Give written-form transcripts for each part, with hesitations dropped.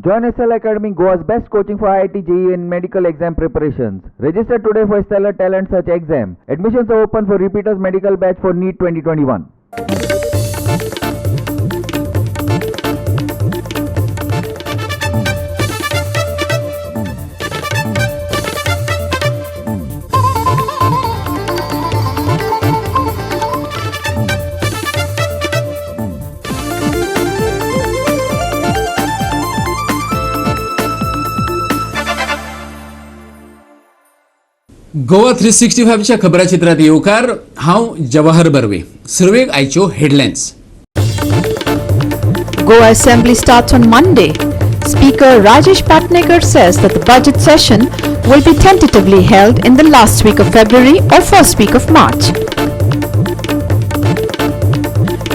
Join SL Academy, Goa's best coaching for IIT, JEE and medical exam preparations. Register today for Stellar Talent Search exam. Admissions are open for repeaters medical batch for NEET 2021. Goa 365च्या खबराचित्रात येवकार. हांव जवाहर बर्वे. सुरवेक आयच्यो headlines. Goa Assembly starts on Monday. Speaker Rajesh Patnekar says that the budget session will be tentatively held in the last week of February or first week of March.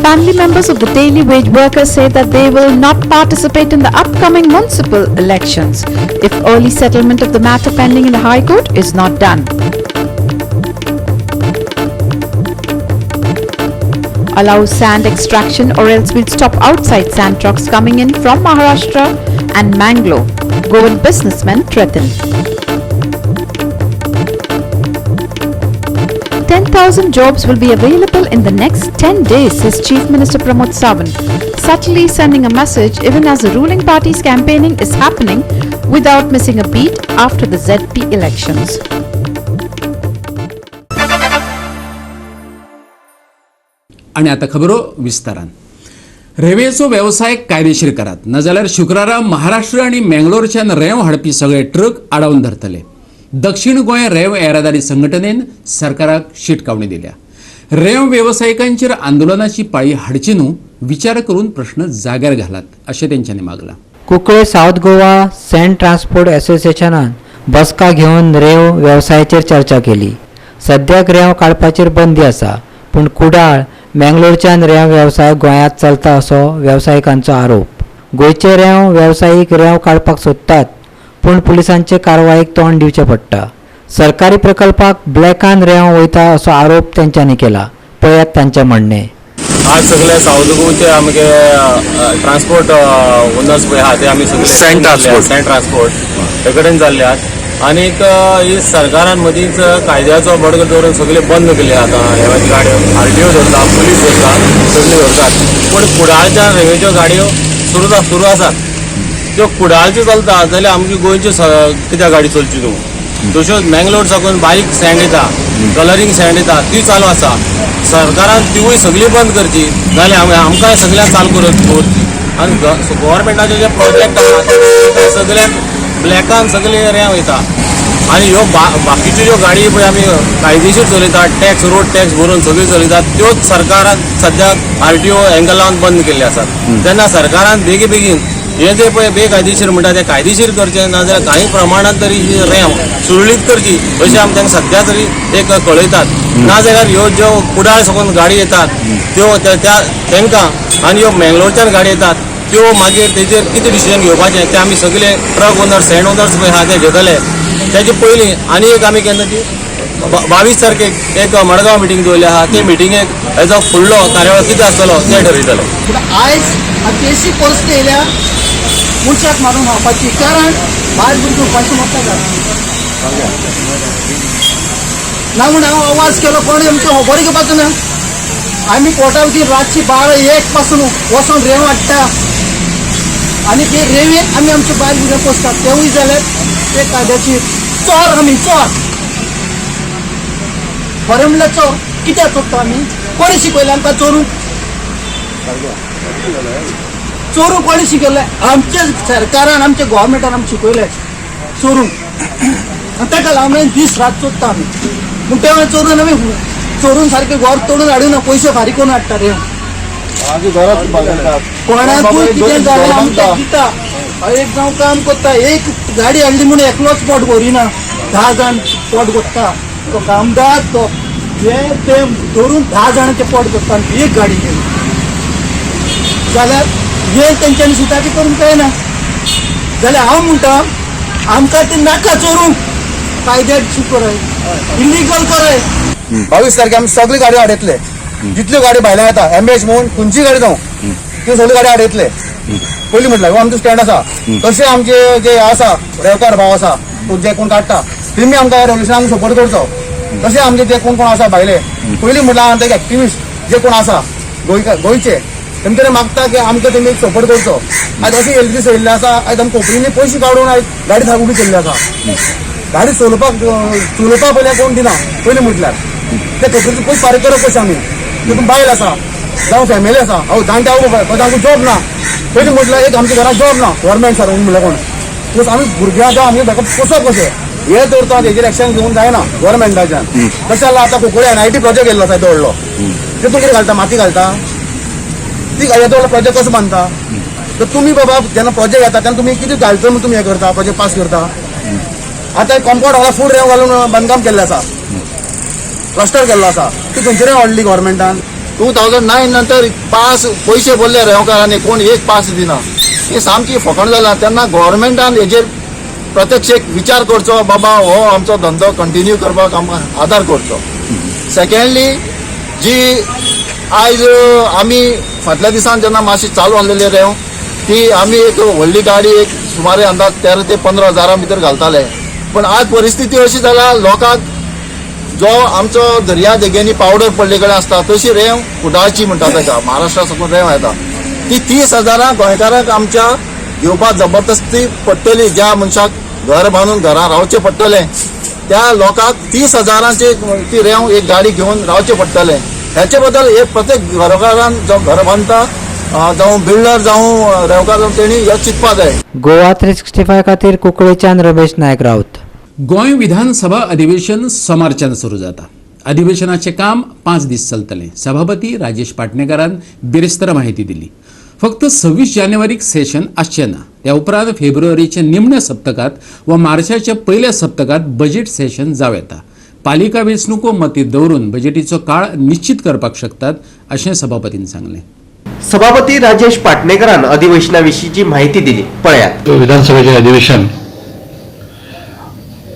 Family members of the daily wage workers say that they will not participate in the upcoming municipal elections if early settlement of the matter pending in the High Court is not done. Allow sand extraction or else we'll stop outside sand trucks coming in from Maharashtra and Mangalore, Goan businessmen threaten. 10,000 jobs will be available in the next 10 days, says Chief Minister Pramod Sawant, subtly sending a message even as the ruling party's campaigning is happening without missing a beat after the ZP elections. आणि आता खबरो विस्तारान. रेंवेचो वेवसाय कायदेशीर करात, नाजाल्यार शुक्रारा महाराष्ट्र आनी मेंगलोरच्यान रेंव हाडपी सगळे ट्रक आडावन धरतले. दक्षिण गोंय रेंव येरादारी संघटनेन सरकाराक शिटकावणी दिल्या. रेंव वेवसायिकांचेर आंदोलनाची पाळी हाडची न्हू, विचार करून प्रश्न जाग्यार घालात अशें तेंच्यांनी मागलां. Cuncolim south Goa sand transport असोसिएशनान बसका घेवन रेंव वेवसायाचेर चर्चा केली. सद्याक रेंव काडपाचेर बंदी आसा, पूण कुडाळ मेंगलोरच्यान रेंव वेवसाय गोंयांत चलता असो वेवसायिकांचो आरोप. गोंयचे रेंव वेवसायीक रेंव काडपाक सोदतात, पूण पुलिसांचे कारवायेक तोंड दिवचें पडटा. सरकारी प्रकल्पाक ब्लॅकान रेंव वयता असो आरोप तेंच्यांनी केला. पळयात तांचें म्हणणें. आज सगळे साऊथ गोवचे आमगे ट्रान्सपोर्ट ओनर्स पळय आहा ते आमी सगळे सँड ट्रान्सपोर्ट. सँड ट्रान्सपोर्ट ते कडेन जाल्ले आहात. आनीक ही सरकारान मदींच कायद्याचो बडगो दवरून सगळे बंद केले. आतां हेवाची गाडयो आरटीओ धरता, पुलीस धरता, सगळे धरतात, पूण कुडाळच्या रेंवेच्यो गाडयो सुरू सुरू आसात. त्यो कुडाळच्यो चलता जाल्यार आमची गोंयच्यो कित्याक गाडी चलची न्हू? तश्योच मँगलोर साकून बारीक सँड येता, कलरींग सँड येता, ती चालू आसा. सरकारान तिवूय सगळी बंद करची, जाल्यार आमकांय सगळ्यांक चालू करून दवरची. आनी गोवोरमेंटाचे जे प्रोजेक्ट आहा ते सगळे ब्लॅकान सगळे रेंव वयता. आनी ह्यो बाकीच्यो ज्यो गाडी पळय आमी कायदेशीर चलयतात, टॅक्स रोड टॅक्स भरून सगळी चलयतात, त्योच सरकारान सद्याक आरटीओ हांकां लावन बंद केल्ले आसात. तेन्ना सरकारान बेगी बेगीन हे जे पळय बेकायदेशीर म्हणटा ते कायदेशीर करचे, नाजाल्यार काही प्रमाणात तरी ही रेंव सुरळीत करची अशें आमी तांकां सद्या तरी एक कळयतात. नाजाल्यार ह्यो ज्यो कुडाळ साकून गाडी येतात त्यो त्या तांकां आनी ह्यो मेंगलोरच्यान गाडी येतात त्यो मागीर तेजेर कितें डिसिजन घेवपाचें तें आमी सगळे ट्रक ओनर्स, सँड ओनर्स पळय आहा ते घेतले. तेजे पयलीं आनी एक आमी केन्ना ती 22 तारखेक एक मडगांव मिटींग दवरली आहा. ते मिटिंगेक हेजो फुडलो कार्यावळ कितें आसतलो तें ठरयतले. पूण आयज आतां अशी परिस्थिती येयल्या, मनशाक मारून खावपाची, कारण बायल भुरगीं उपाशी मरता. ना म्हूण हांव आवाज केलो, कोण आमची खबर घेवपाचो ना. आमी पोटावती रातची 12-1 पासून वचोन रेंव हाडटा आनी ते रेंवेक आमी आमच्या बायल भुरग्यांक पोसतात. तेवूय जाल्यार ते कायद्याची चोर, आमी चोर. खरें म्हणल्यार चोर. कित्याक चोरता आमी? कोणी शिकयलें आमकां चोरूंक? चोरूंक कोणी शिकयलें? आमच्या सरकारान, आमच्या गोवोरमेंटान आमकां शिकयलें चोरूंक. आनी ताका लागून दीस रात चोरता आमी. पूण तेन्ना चोरून आमी चोरून सारकें घर तोडून हाडिना, पयशे फारीक करून हाडटा रे. कोणाकूय कितें जालें आमकां दिता. एक जावं काम करता, एक गाडी हाडली म्हणून एकलोच पोट भरिना, 10 जाण पोट भरता. तो कामदार तो हे ते धरून 10 जाणांचें पोट भरता आनी एक गाडी घेवन जाल्यार हे तेंच्यांनी सुताकी करूंक जायना. जाल्यार हांव म्हणटा, आमकां ते नाका चोरूंक, कायद्याची कराय, इलिगल कराय. 22 तारखे आमी सगळी गाडी आडयतले. जितल्यो गाडी भायल्यान येता, एमएच म्हूण खंयची गाडी जावं, त्यो सगळ्यो गाडी आडयतले. पयलीं म्हटल्यार हो आमचो स्टँड आसा. तशें आमचे जे आसा रेवकार भाव आसा, तो जे कोण काडटा तेमी आमकां रेवोल्युशनाक सपोर्ट करचो. तशें आमचे जे कोण कोण आसा भायले, पयलीं म्हटल्यार आमचे एक्टिविस्ट जे कोण आसा गोंयचे, तेमचे मागता की आमकां तेमी एक सपोर्ट करचो. आयज अशें एल दीस येयल्ले आसा, आयज आमी कोंकणींनी पयशे काडून आयज गाडी उबी केल्ली आसा. गाडी चलोवपाक चलोवपा पयलीं कोण दिना. पयलीं म्हटल्यार ते कोंकणीचे पयशे फारीक करप कशें आमी? तितून बायल आसा जावं फॅमिली आसा, हांव जाणटे आवय बापाय, तांकां जॉब ना. पयलीं म्हटल्यार एक आमच्या घरात जॉब ना गव्हर्मेंट सर म्हणल्यार कोण प्लस आमी भुरग्यां जावं आमगे ताका पोसप कशें हे दवरता, तेजेर एक्शन घेवन जायना गव्हर्मेंटाच्यान. तशें जाल्यार आतां कुंकळे एनआयटी प्रोजेक्ट येयल्लो आसा येदो व्हडलो, तितून कितें घालता? माती घालता ती. येदो व्हडलो प्रोजेक्ट कसो बांदता? तर तुमी बाबा जेन्ना प्रोजेक्ट येता तेन्ना तुमी कितें घालता म्हणून तुमी हें करता, प्रोजेक्ट पास करता? आतां कंपाउंड हांगा फूल रेंव घालून बांदकाम केल्लें आसा, प्लास्टर केल्लो आसा, ती खंयची रेंव हाडली गव्हर्मेंटान? 2009 नंतर पास पयशे भरले रेंवकारांनी, कोण एक पास दिना. ही सामकी फकाण जाला. तेन्ना गव्हर्मेंटान हेजेर प्रत्यक्ष एक विचार करचो, बाबा हो आमचो धंदो कंटिन्यू करपाक आमकां आदार करचो. सेकंडली, जी आयज आमी फाटल्या दिसान जेन्ना मातशी चालू आहलेली रेंव, ती आमी एक व्हडली गाडी एक सुमारे अंदाज 13 ते 15 हजारां भितर घालताले. पण आज परिस्थिती अशी जाल्या, लोकांक जो आमचो दर्या देगेंनी पावडर पडले कडेन आसता तशी रेंव कुडाळची म्हणटा ताका, महाराष्ट्रा साकून रेंव येता, ती 30 हजारां गोंयकारांक आमच्या घेवपाक जबरदस्ती पडटली. ज्या मनशाक घर बांदून घरां रावचें पडटलें, त्या लोकांक 30 हजारांची ती रेंव एक गाडी घेवन रावचें पडटलें. हेचे बद्दल हे प्रत्येक घरकारान जो घर बांदता, जावं बिल्डर जावं रेंवकार जावं, तेणी हे चिंतपा जाय. गोवा 365 खातीर कुंकळेच्यान रमेश नायक राऊत. गोंय विधानसभा अधिवेशन सोमारच्यान सुरू जाता. अधिवेशनाचें काम 5 दीस चलतलें. सभापती राजेश पाटणेकारान बिरेस्तारा माहिती दिली. फक्त 26 जानेवारीक सेशन आसचें ना. त्या उपरांत फेब्रुवारीच्या निमण्या सप्तकांत वा मार्चाच्या पयल्या सप्तकांत बजेट सेशन जावं येता. पालिका वेंचणुको मतींत दवरून बजेटीचो काळ निश्चित करपाक शकतात, अशें सभापतीन सांगलें. सभापती राजेश पाटणेकरान अधिवेशनाविशींची माहिती दिली, पळयात. विधानसभेचे अधिवेशन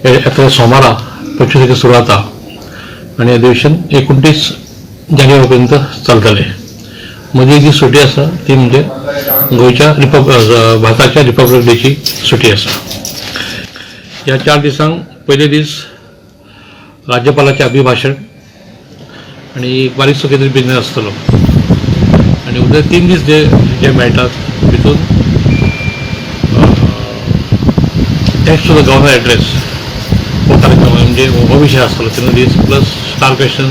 हे येत्या सोमारा 25 तारखेर सुरू जाता आनी अधिवेशन 29 जानेवारी पर्यंत चलतलें. मदीं जी सुटी आसा ती म्हणजे गोंयच्या रिपब भारताच्या रिपब्लिक डेची सुटी आसा. ह्या 4 दिसांक पयले दीस राज्यपालाचें अभिभाशण आनी एक बारीकसो कितें तरी बिजनेस आसतलो आनी उरले 3 दीस जे जे मेळटात भितून thanks to the governor address हो कार्यक्रम, म्हणजे हो विशय आसतलो 3 दीस, plus star question,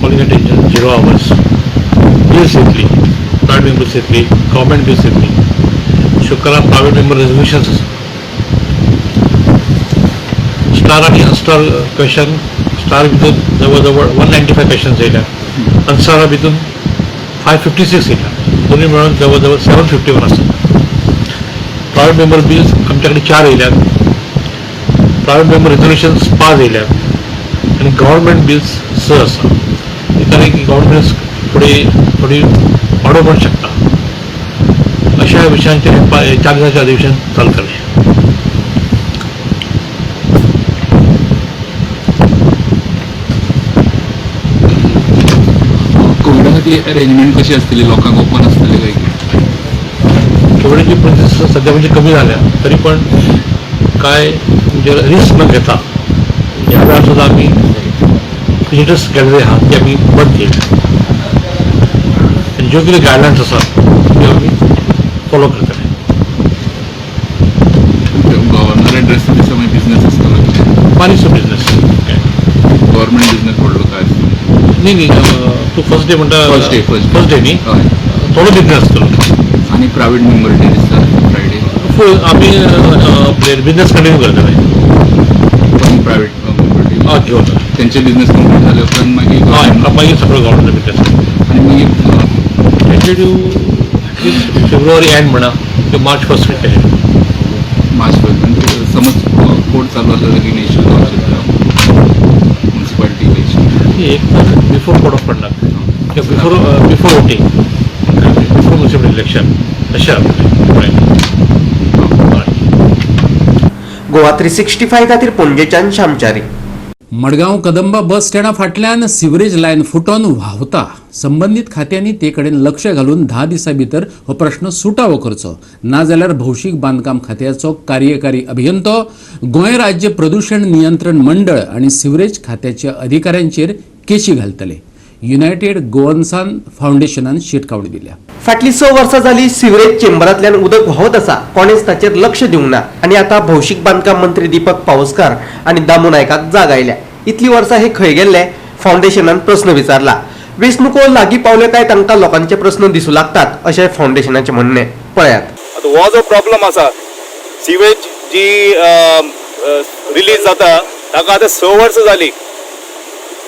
calling attention, zero hours, bills येतली, प्रायवेट मेंबर्स येतली, गव्हर्मेंट बिल्स येतली. शुक्रार प्रायवेट मेंबर रेजोल्युशन्स आसा. स्टार आनी अनस्टार क्वेश्चन, स्टार भितर जवळ जवळ 195 क्वेश्चन्स येयल्या, अनस्टारा भितर 556 येयल्या. दोन्ही मेळून जवळ जवळ 751 आसा. प्रायवेट मेंबर बिल्स आमच्याकडे चार येयल्यात, प्रायवेट मेंबर रेजोल्युशन्स पांच येयल्यात आनी गव्हर्मेंट बिल्स स आसा. कारण की गव्हर्मेंट फुडें थोडी वाडोवंक पण शकता. अशा विशयांचेर 4 दिसांचें अधिवेशन चलतलें. कोविडा खातीर अरेंजमेंट कशी आसतली? लोकांक ओपन आसतले काय कितें? कोविडाची परिस्थिती सध्या म्हणजे कमी झाल्या, तरी पण काय म्हणजे रिस्क न घेता ह्या वेळार सुद्दां आमी विजिटर्स गॅलरी आहा ती आमी बंद केली आनी ज्यो कितें गायडलायन्स आसा त्यो आमी फॉलो करतले. गव्हर्नर एड्रेस दिसा मागीर बिझनेस आसतलो कितें? बारीकसो बिझनेस. गव्हर्मेंट बिझनेस व्हडलो काय आसतलो? न्ही न्ही, तूं फर्स्ट डे म्हणटा? First day, first. First day न्ही? हय. थोडो बिझनेस आसतलो. आनी प्रायवेट मेंबर डे दिसा, फ्रायडे? फूल आमी बिझनेस कंटिन्यू करतले. पण प्रायवेट मेंबर डे हय, घेवन तेंचे बिझनेस कंप्लीट जाले उपरांत मागीर? हय, मागीर सगळो गव्हर्मेंट बिझनेस. आनी मागीर टेंटेटिव्ह एटलिस्ट फेब्रुवारी एंड म्हणा किंवा March first week. March first म्हणजे समज कोर्ट चालू आसलो जाल्यार कितें इश्यू जावंक शकता, मुन्सिपालिटी इलेक्शन? एक तर बिफोर कोड ऑफ कंडक्ट किंवा before voting, before municipal election अशें जातलें. गोवा 365 खातीर पणजेच्यान श्यामचारी. मडगांव कदंबा बस स्टँडा फाटल्यान सिवरेज लायन फुटोन व्हांवता. संबंदीत खात्यांनी ते कडेन लक्ष घालून 10 दिसां भितर हो प्रश्न सुटावो करचो, नाजाल्यार भौशीक बांदकाम खात्याचो कार्यकारी अभियंतो, गोंय राज्य प्रदूषण नियंत्रण मंडळ आनी सिवरेज खात्याच्या अधिकाऱ्यांचेर केशी घालतले. युनायटेड गोवन्सान फावंडेशनान शिटकावणी दिल्या. फाटलीं 6 वर्सां जाली सिवरेज चेंबरांतल्यान उदक व्हांवत आसा, कोणेच ताचेर लक्ष दिवंक ना आनी आतां भौशीक बांदकाम मंत्री दीपक पावसकार आनी दामू नायकाक जाग आयल्या. इतलीं वर्सां हे खंय गेल्ले? फावंडेशनान प्रस्न विचारला. वेंचणुको लागीं पावल्यो काय तांकां लोकांचे प्रस्न दिसूं लागतात अशें फावंडेशनाचें म्हणणें. पळयात आतां हो जो प्रॉब्लम आसा, सिवेज जी रिलीज जाता ताका आतां 6 वर्सां जाली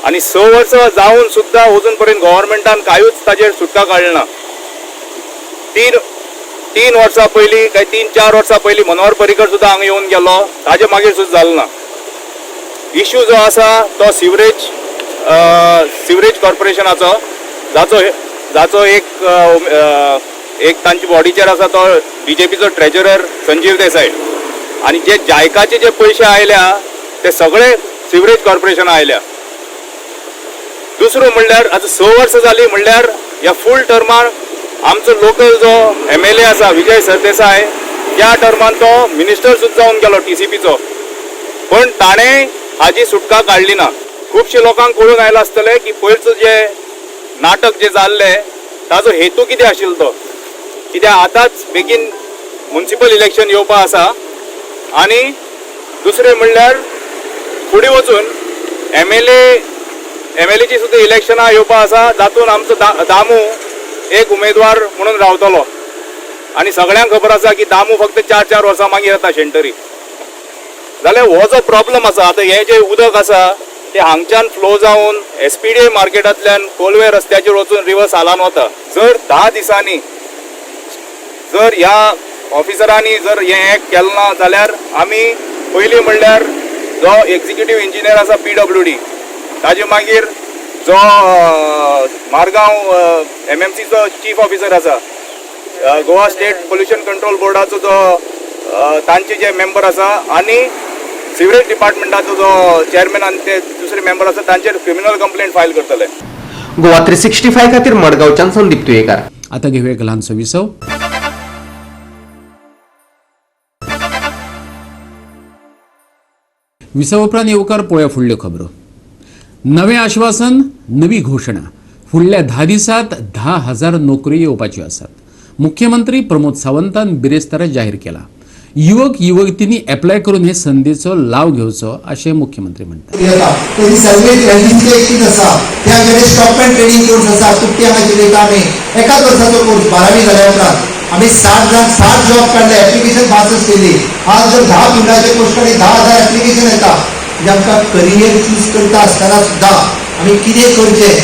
आनी 6 वर्सां जावन सुद्दां अजून पर्यंत गव्हर्मेंटान कांयूच ताजेर सुटका काडली ना. 3 वर्सां पयलीं काय 3-4 वर्सां पयलीं मनोहर पर्रीकर सुद्दां हांगा येवन गेलो, ताजे मागीर सुद्दां जालें ना. इश्यू जो आसा तो सिवरेज सिवरेज कॉर्पोरेशनाचो जाचो जाचो एक एक तांच्या बॉडीचेर आसा तो बीजेपीचो ट्रेजरर संजीव देसाई आनी जे जायकाचे जे पयशे आयल्या ते सगळे सिवरेज कॉर्पोरेशना आयल्या. दुसरो म्हणल्यार आतां 6 वर्सां जाली म्हणल्यार ह्या फूल टर्मान आमचो लोकल जो MLA आसा विजय सरदेसाय त्या टर्मान तो मिनिस्टर सुद्दां जावन गेलो TCPचो, पण ताणें हाजी सुटका काडली ना. खुबशे लोकांक कळून आयलां आसतलें की पयरचो जे नाटक जे जाल्लें ताजो हेतू कितें आशिल्लो तो, कित्याक आतांच बेगीन म्युनिसिपल इलेक्शन येवपा आसा आनी दुसरें म्हणल्यार फुडें वचून MLAची सुद्दां इलेक्शनां येवपा आसा, जातून आमचो दामू एक उमेदवार म्हणून रावतलो आनी सगळ्यांक खबर आसा की दामू फक्त 4-4 वर्सां मागीर येता शेंटरी. जाल्यार हो जो प्रॉब्लम आसा आतां हें जें उदक आसा तें हांगच्यान फ्लो जावन SPDA मार्केटांतल्यान कोलवे रस्त्याचेर वचून रिवर सालान वता. जर 10 दिसांनी जर ह्या ऑफिसरांनी जर हें एक्ट केलें ना जाल्यार आमी पयलीं म्हणल्यार जो एक्झिक्युटीव इंजिनियर आसा PWD, ताजे मागीर जो मारगांव MMCचो चीफ ऑफिसर आसा, गोवा स्टेट पोल्युशन कंट्रोल बोर्डाचो जो तांचे जे मेंबर आसा आनी सिवरेज डिपार्टमेंटाचो जो चेअरमॅन आनी ते दुसरे मेंबर आसा तांचेर क्रिमिनल कंप्लेंट फायल करतले. गोवा 365 खातीर मडगांवच्यान संदीप तुयेकार. आतां घेवया एक ल्हानसो विसव. विसव उपरांत येवकार पळोवया फुडल्यो खबरो. नवें आश्वासन, नवी घोशणा. फुडल्या 10 दिसांत 10,000 नोकरी येवपाच्यो आसात. मुख्यमंत्री प्रमोद सावंतान बिरेस्तारा जाहीर केला. युवक युवतींनी एप्लाय करून हे संदीचो लाव घेवचो अशें मुख्यमंत्री म्हणटात. ट्रेनिंग कोर्स आसा कुट्टी हांगा चलयता आमी, एकाच वर्साचो कोर्स 12वी जाल्या उपरांत आमी 60 जाण 60 जॉब काडले, एप्लिकेशन पासच केली. आज जर 10 पिंडाचे पोस्ट काडले 10,000 एप्लिकेशन येता. म्हणजे आमकां करियर चूज करता आसतना सुद्दां आमी कितें करचें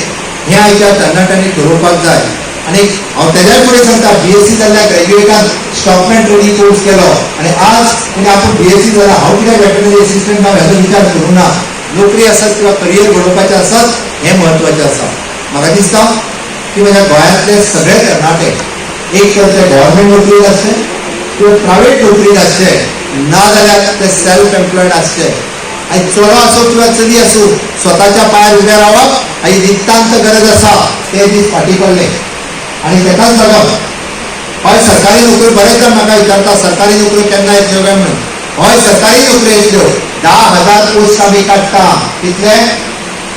हें आयच्या तरणाट्यांनी ठरोवपाक जाय. आनी हांव तेज्याय फुडें सांगता, BSc जाल्ल्या ग्रॅज्युएटान स्टॉकमॅन ट्रेनिंग कोर्स केलो आनी आज म्हणजे आपूण BSc जाला, हांव कित्याक वेटरनरी एसिस्टंट ना हेजो विचार करूंक ना. नोकरी आसत किंवा करियर घडोवपाचें आसत हें म्हत्वाचें आसा. म्हाका दिसता की म्हज्या गोंयांतले सगळे तरणाटे एक तर ते गव्हर्मेंट नोकरीत आसचे किंवा प्रायव्हेट नोकरीत आसचे, ना जाल्यार ते सेल्फ एम्प्लॉयड आसचे. आनी चलो आसूं किंवा चली आसूं स्वताच्या पांयार उबें रावप हाजी नितांत गरज आसा. ते दीस फाटीं पडले आनी तेकाच लागून हय सरकारी नोकरी, बरेच जाण म्हाका विचारता सरकारी नोकऱ्यो केन्ना येतल्यो काय म्हणून. हय सरकारी नोकऱ्यो येतल्यो. 10,000 पोस्ट आमी काडटा. कितले?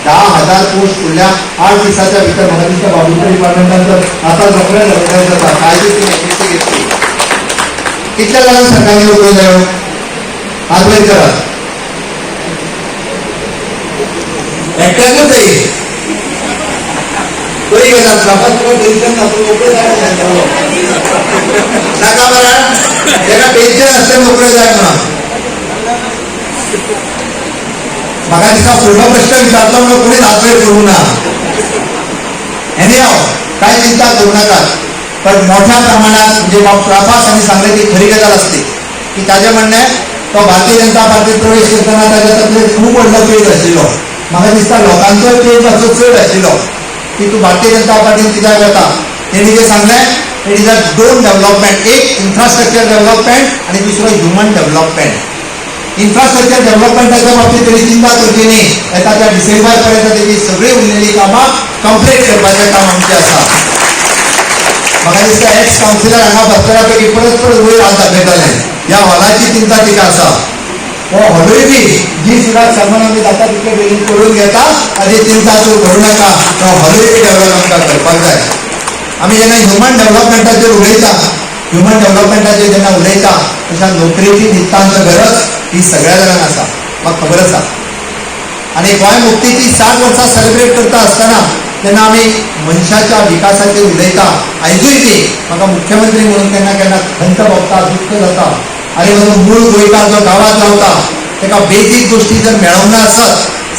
10,000 पोस्ट फुडल्या 8 दिसाच्या भितर. म्हाका दिसता बाबूच्या डिपार्टमेंटान तर आतां रोखडेच एडवर्टायज जाता. कांय दीस ती वॅकन्सी घेतली. कितल्या जाणांक सरकारी नोकऱ्यो जायो? हात वयर करात. एकट्याकूच जाय. बरी गजाल, बाबा तुका टेन्शन ना, तूं नोकऱ्यो जाय नाका मरे, तेका टेन्शन आसलें नोकऱ्यो जाय म्हणून. म्हाका दिसता फुडलो प्रश्न विचारलो म्हणून कोणीच हात वयर करूंक ना. एनी हांव कांय चिंता करूं नाकात. पण मोठ्या प्रमाणात म्हणजे प्राभास हांणी सांगलें ती खरी गजाल आसली की ताजें म्हणणें तो भारतीय जनता पार्टीत प्रवेश करतना ताज्या तकलेर खूब व्हडलो पेज आशिल्लो. म्हाका दिसता लोकांचोय पेज मातसो चड आशिल्लो की तूं भारतीय जनता पार्टीन कित्याक वता. तेणी जें सांगलें it is a 2 development, एक इन्फ्रास्ट्रक्चर डेव्हलपमेंट आनी दुसरो ह्युमन डेव्हलपमेंट. इन्फ्रास्ट्रक्चर डेव्हलपमेंटाच्या बाबतीत तरी चिंता करची न्ही, येता त्या डिसेंबर पर्यंत तेजी सगळी उरलेली कामां कंप्लीट करपाचें काम आमचें आसा. म्हाका दिसता एक्स कावन्सिलर हांगा बसलेल्या पैकी परत परत वयर हात दाखयताले, ह्या हॉलाची चिंता तिका आसा. हो हॉलूय बी जी सुद्दां सामान आमी जाता तितले बेगीन करून घेता, ताजी चिंता तूं करूं नाका. हो हॉलूय बी डेव्हलप आमकां करपाक जाय. आमी जेन्ना ह्युमन डेव्हलपमेंटाचेर उलयता, ह्युमन डेव्हलपमेंटाचेर जेन्ना उलयता तशा नोकरेची नितांत गरज ही सगळ्या जाणांक आसा, म्हाका खबर आसा. आनी गोंय मुक्तीची 60 वर्सां सेलिब्रेट करता आसतना तेन्ना आमी मनशाच्या विकासाचेर उलयता. आयजूय बी म्हाका मुख्यमंत्री म्हणून केन्ना केन्ना खंत भोगता, दुख्ख जाता. आनी म्हजो मूळ गोंयकार जो गांवांत रावता ताका बेजीक गोश्टी जर मेळोंक ना आसत,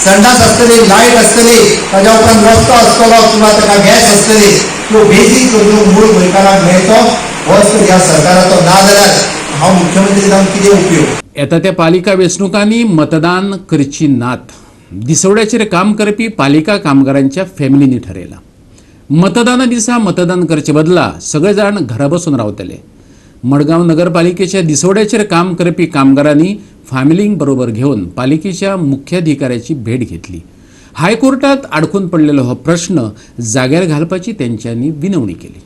संडास आसतली, लायट आसतली, ताज्या उपरांत रस्तो आसतलो किंवा ताका गॅस आसतली, त्यो बेजीक गरजो मूळ गोंयकारांक मेळचो होच ह्या सरकाराचो, ना जाल्यार हांव मुख्यमंत्री जावन कितें उपयोग. येता त्या पालिका वेंचणुकांनी मतदान करची नात. दिसवड्याचेर काम करपी पालिका कामगारांच्या फॅमिलींनी ठरयलां. मतदाना दिसा मतदान करचे बदला सगळे जाण घरा बसून रावतले. मडगांव नगरपालिकेच्या दिसवड्याचेर काम करपी कामगारांनी फॅमिलींक बरोबर घेवन पालिकेच्या मुख्याधिकाऱ्याची भेट घेतली. हायकोर्टात आडखून पडलेलो हो प्रश्न जाग्यार घालपाची तेंच्यांनी विनवणी केली.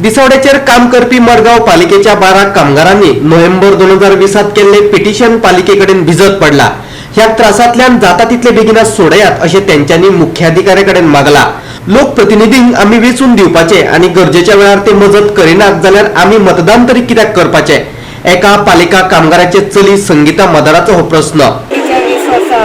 दिसवड्याचेर काम करपी मडगांव पालिकेच्या 12 कामगारांनी नोव्हेंबर 2020 केल्ले पिटिशन पालिकेकडेन भिजत पडला. ह्या त्रासांतल्यान जाता तितले बेगीन सोडयात अशें तेंच्यांनी मुख्याधिकाऱ्याकडेन मागला. लोकप्रतिनिधींक आमी वेंचून दिवपाचे आनी गरजेच्या वेळार ते मजत करिनात जाल्यार आमी मतदान तरी कित्याक करपाचें, एका पालिका कामगाराचे चली संगीता मदाराचो हो प्रस्न. 20 वर्सां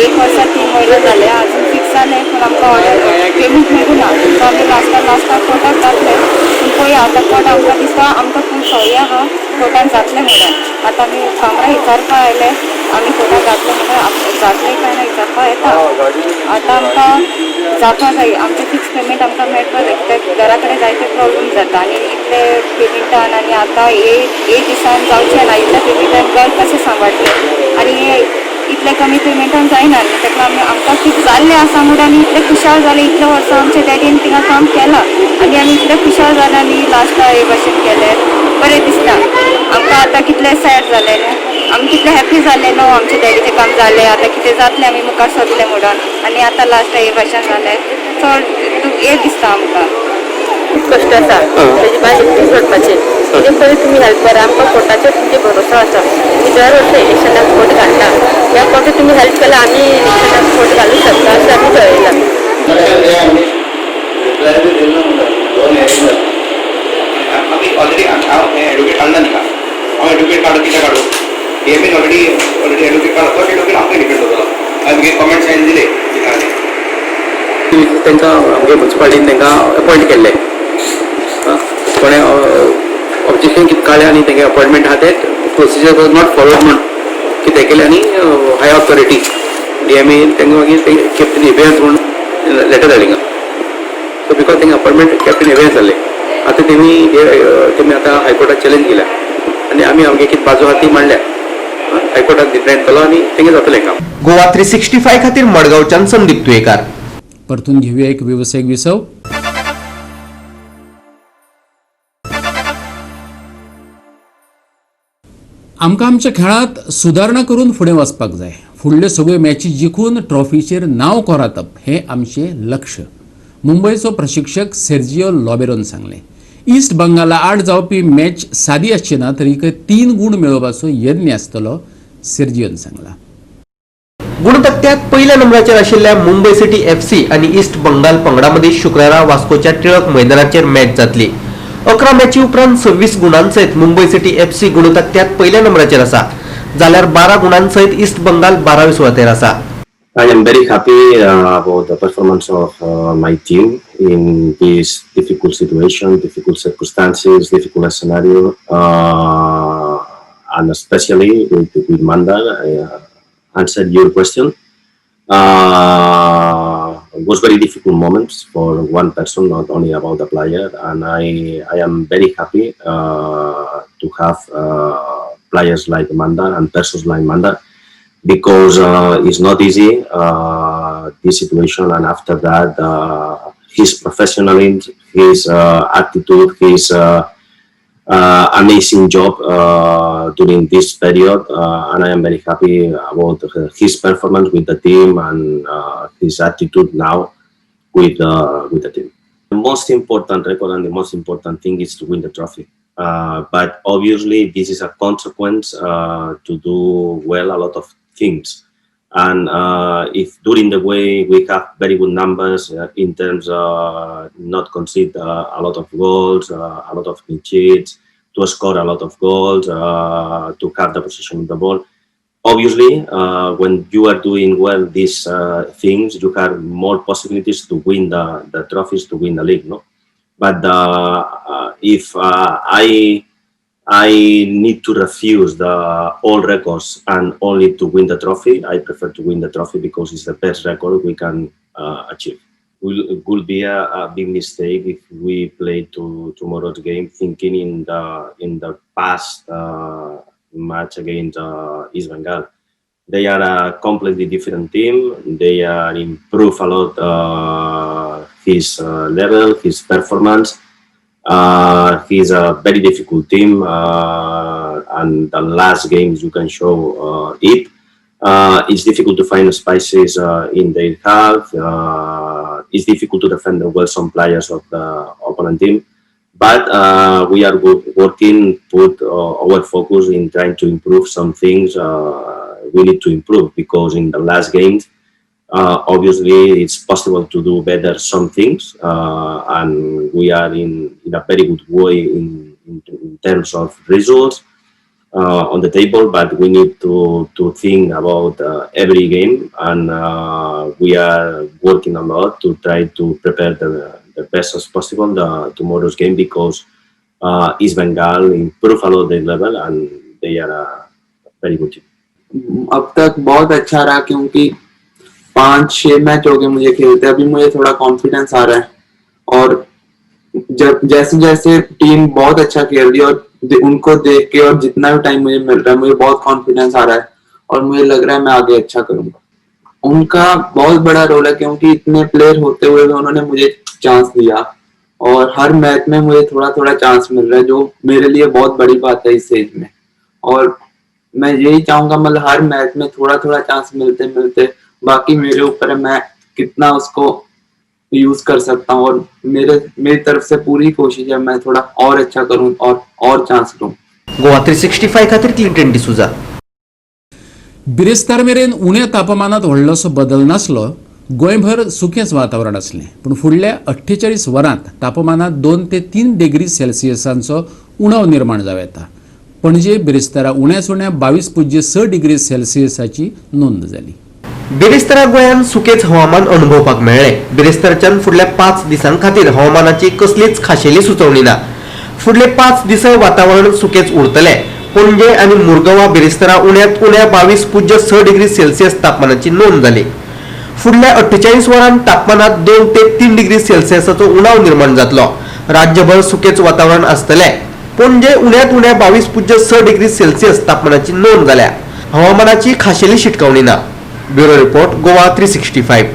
1 वर्सा 3 म्हयने जाले, अजून फिक्स जालें, पूण आमकां ऑर्डर पेमेंट मेळूं ना. सो आमी लास्टाक लास्टाक कोर्टाक जातले, पूण पळया आतां कोर्ट आमकां दिसता आमकां खूब सोयी आहा कोर्टान जातलें म्हणून. आतां आमी कामरां विचारपा आयले, आमी कोर्टान जातलें म्हणून, जातलें काय ना विचारपा येता. आतां आमकां जावपा जाय, आमचें फिक्स पेमेंट आमकां मेळपा जाय, कित्याक घरा कडेन जायते प्रॉब्लम जाता आनी इतले पेमेंटान आनी आतां एक दिसान जावचें ना. इतल्या पेमेंटान घर कशें सांबाळटलें आनी इतले कमी पेमेंटान जायना. ताका आमी आमकां फिक्स जाल्लें आसा म्हणून आमी इतले खुशाल जाले. इतले वर्सां आमच्या डॅडीन थिंगा काम केलां आनी आमी इतले खुशाल जाले आनी लास्टाक हे भाशेन केलें, बरें दिसता आमकां. आतां कितले सॅड जालें न्हू, आमी कितले हॅपी जाले न्हू, आमच्या डॅडीचें काम जालें, आतां कितें जातलें आमी मुखार सरतले म्हणून, आनी आतां लास्टाक हे भाशेन जालें, चड हें दिसता आमकां. खूब कश्ट आसा तेजी बायल एकटी सोडपाचें, तेजे पयलीं तुमी हेल्प करा. आमकां कोर्टाचेर तुमचे भरोसो आसा, तुमी दर वर्सा इलेक्शनाक वोट घालता, ह्या फावटी तुमी हेल्प केल्यार आमी इलेक्शनाक वोट घालूंक शकता अशें आमी ठरयलां. ऑलरेडी हांव हें एडवोकेट काडला न्ही, हांव एडवोकेट काडू कित्याक काडू, डीएमएन ऑलरेडी ऑलरेडी एडवोकेट काडलो, फर्स्ट एडवोकेट आमकां डिपेंड जातलो. हांवें म्हगे कमेंट्स सायन दिले तांकां आमगे मुन्सिपालिटीन तांकां अपॉयंट केल्ले, कोणें ऑब्जेक्शन कितें काडलें आनी तेंगे अपॉयंटमेंट आहा तें प्रोसिजर वॉज not followed म्हूण कितें केलें आनी हाय ऑथॉरिटी डीएमए तांकां मागीर ते केप्ट इन एबेयन्स म्हूण लेटर धाडली. सो because तेंगे अपॉयंटमेंट केप्ट इन एबेयन्स जाल्लें, आतां तेमी तेमी आतां हायकोर्टात चॅलेंज केल्या आनी आमी आमगे कितें बाजू आहा ती मांडल्या, हायकोर्टात निर्णय येतलो आनी तेंगे जातलें काम. गोवा 365 खातीर मडगांवच्यान संदीप तुयेकार. परतून घेऊया एक व्यावसायिक विसव. आमकां आमच्या खेळांत सुदारणा करून फुडें वचपाक जाय. फुडल्यो सगळ्यो मॅची जिखून ट्रॉफीचेर नांव कोरातप हें आमचें लक्ष, मुंबयचो प्रशिक्षक सेर्जियो लॉबेरोन सांगलें. ईस्ट बंगाला आड जावपी मॅच सादी आसची ना तरीकय 3 गूण मेळोवपाचो यत्न आसतलो, सेर्जियोन सांगलां. गुणतक्त्यात पहिल्या नंबराचेर आशिल्ल्या मुंबय सिटी एफसी आनी ईस्ट बंगाल पंगडा मदीं शुक्रारा वास्कोच्या टिळक मैदानाचेर मॅच जातली. 11 मॅची उपरांत 26 गुणांसयत मुंबय सिटी एफसी गुणतक्त्यात पहिल्या नंबराचेर आसा, जाल्यार 12 गुणांसयत ईस्ट बंगाल 12वे सुवातेर आसा. I am very happy about the performance of my team in this difficult situation, difficult circumstances, difficult scenario, and especially with Mandar. I answered your question. It was very difficult moments for one person, not only about the player, and I am very happy to have players like Mandar and persons like Mandar, because it's not easy, this situation, and after that his professionalism, his attitude, his amazing job during this period, and I am very happy about his performance with the team and his attitude now with the team. The most important record and the most important thing is to win the trophy. But obviously, this is a consequence to do well a lot of things. And if during the way we have very good numbers in terms of not concede a lot of goals, a lot of clean sheets, to score a lot of goals, to have the possession of the ball. Obviously, when you are doing well these things, you have more possibilities to win the trophies, to win the league, no? But if I need to refuse the all records and only to win the trophy, I prefer to win the trophy because it's the best record we can achieve. It will be a big mistake if we play to tomorrow's game thinking in the past match against East Bengal. They are a completely different team. They are improved a lot his level, his performance. He's a very difficult team, and the last games you can show it. It's difficult to find spaces in their half. It's difficult to defend well some players of the opponent team. But we are working, put our focus in trying to improve some things we need to improve, because in the last games, obviously it's possible to do better some things, and we are in a very good way in terms of results on the table, but we need to think about every game, and we are working a lot to try to prepare the best as possible the tomorrow's game, because East Bengal improved a lot their level and they are a very good team. अब तक बहुत अच्छा रहा क्योंकि 5-6 match हो गए मुझे खेलते, अभी मुझे थोड़ा कॉन्फिडेंस आ रहा है और जब जैसे जैसे टीम बहुत अच्छा खेल रही है और उनको देख के और जितना भी टाइम मुझे मिल रहा है मुझे बहुत कॉन्फिडेंस आ रहा है और मुझे लग रहा है मैं आगे अच्छा करूंगा। उनका बहुत बड़ा रोल है क्योंकि इतने प्लेयर होते हुए भी उन्होंने मुझे चांस दिया और हर मैच में मुझे थोड़ा थोड़ा चांस मिल रहा है जो मेरे लिए बहुत बड़ी बात है इस एज में। और मैं यही चाहूंगा मतलब हर मैच में थोड़ा थोड़ा चांस मिलते मिलते, बाकी मेरे ऊपर है मैं कितना उसको यूज कर सकता हूँ और मेरी तरफ से पूरी कोशिश है मैं थोड़ा और अच्छा करूँ और चांस लूँ। गोवा 365 खातीर क्लिंटन डिसुजा। बिरेस्तार मेरेन उण्या तापमानात व्हडलोसो बदल नासलो, गोंयभर सुकेंच वातावरण आसलें, पूण फुडल्या 48 वरांत तापमानात 2 ते 3 डिग्री सेल्सियसांचो उणाव निर्माण जावं येता। पणजे बिरेस्तारा उण्याच उण्या 22.6 डिग्री सेल्सियसाची नोंद जाली। बिरेस्तारा गोंयांत सुकेच हवामान अणभवपाक मेळ्ळें। बिरेस्तारच्यान फुडल्या 5 दिसां खातीर हवामानाची कसलीच खाशेली सुचोवणी ना। फुडले 5 दिसय वातावरण सुकेच उरतलें। पणजे आनी मुरगांवा बिरेस्तारा उण्यांत उण्या 22.6 डिग्री सेल्सियस तापमानाची नोंद जाली। फुडल्या 48 वरांत तापमानात 2 ते 3 डिग्री सेल्सियसाचो उणाव निर्माण जातलो। राज्यभर सुकेच वातावरण आसतलें। पणजे उण्यांत उण्या 22.6 डिग्री सेल्सियस तापमानाची नोंद जाल्या। हवामानाची खाशेली शिटकावणी ना। Bureau report Goa 365।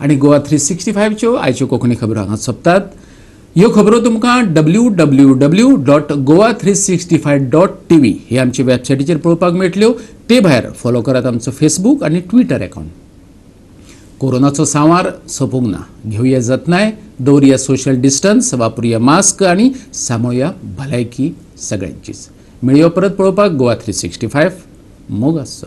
आनी गोवा 365च्यो आयच्यो कोंकणी खबरो हांगा सोंपतात। ह्यो खबरो तुमकां www.goa365.tv हे आमचे वेबसायटीचेर पळोवपाक मेळटल्यो। ते भायर फॉलो करात आमचो फेसबूक आनी ट्विटर अकावंट। कोरोनाचो सांवार सोंपूंक ना, घेवया जतनाय, दवरुया सोशल डिस्टन्स, वापरुया मास्क आनी सांबाळुया भलायकी सगळ्यांचीच। मेळया परत पळोवपाक गोवा 365। मोग आसचो।